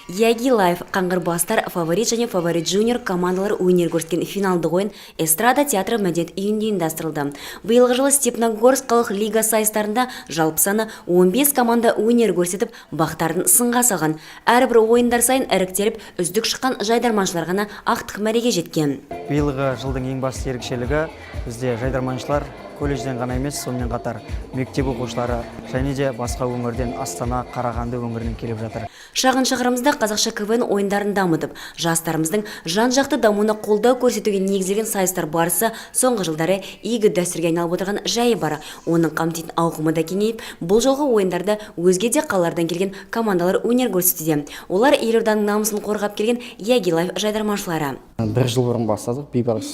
Яги Лайф, Қаңғырбастар, Фаворит және Фаворит Джуниор командалары өнер көрсеткен финалдық ойын Эстрада театры мәдениет үйінде ұйымдастырылды. Биылғы жылы Степногорск қалалық лига сайыстарында жалпы саны 15 команда өнер көрсетіп, бақтарын сынға салған. Әрбір ойындар сайын іріктеліп, үздік шыққан жайдарманшылар ғана ақтық мәреге жеткен. Биылғы жылдың ең басты ерекшелігі, бізде жайдарманшылар колледжден ғана емес, сонымен қатар мектеп оқушылары және де басқа өңірден, Астана, Қарағанды өңірінен келіп жатыр. Шағын шаһарымызда қазақша КВН ойындарын дамытып, жастарымыздың жан-жақты дамуына қолдау көрсетуге негізделген сайыстар барысы соңғы жылдары игі дәстүрге айналып отырған жайы бар. Оның қамтитын ауқымы да кеңейіп, бұл жолғы ойындарда өзге де қалалардан келген командалар өнер көрсетуде. Олар елорданың намысын қорғап келген Яги Лайф жайдарманшылары. Бір жыл бұрын бастадық. Бейбарыс,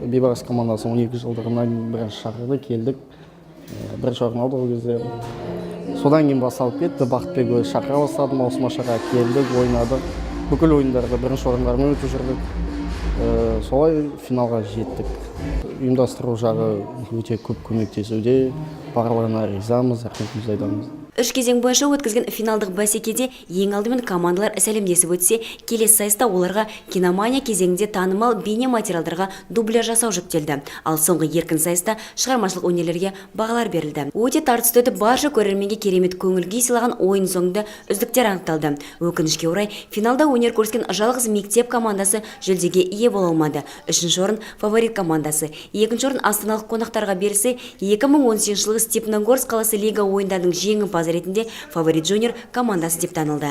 Бейбарыс командасы 12 жылдығына бірінші шақырды, келдік. Бірінші орын алдық ол кезде. Содан кейін басталып кетті. Бақытбек өзі шақыра бастады, маусымашарға келдік, ойнадық. Бүкіл ойындарды бірінші орындармен өтіп жүрдік. Солай финалға жеттік. Ұйымдастыру жағы өте көп көмектесуде, барлығына ризамыз, рахметімізді айтамыз. Үш кезең бойынша өткізген финалдық бәсекеде ең алдымен командалар сәлемдесіп өтсе, келесі сайыста оларға «Киномания» кезеңінде танымал бейне материалдарға дубляж жасау жүктелді. Ал соңғы еркін сайыста шығармашылық өнерлерге бағалар берілді. Өте тартысты өтіп, барша көрерменге керемет көңіл күй сыйлаған ойын соңында үздіктер анықталды. Өкінішке орай, финалда өнер көрсеткен жалғыз мектеп командасы жүлдеге ие бола алмады. Үшінші орын Фаворит командасы, екінші орын астаналық қонақтарға берілсе, 2018 жылғы Степногорск қаласы лига ойындарының жеңімпазы ретінде Фаворит Джуниор командасы деп танылды.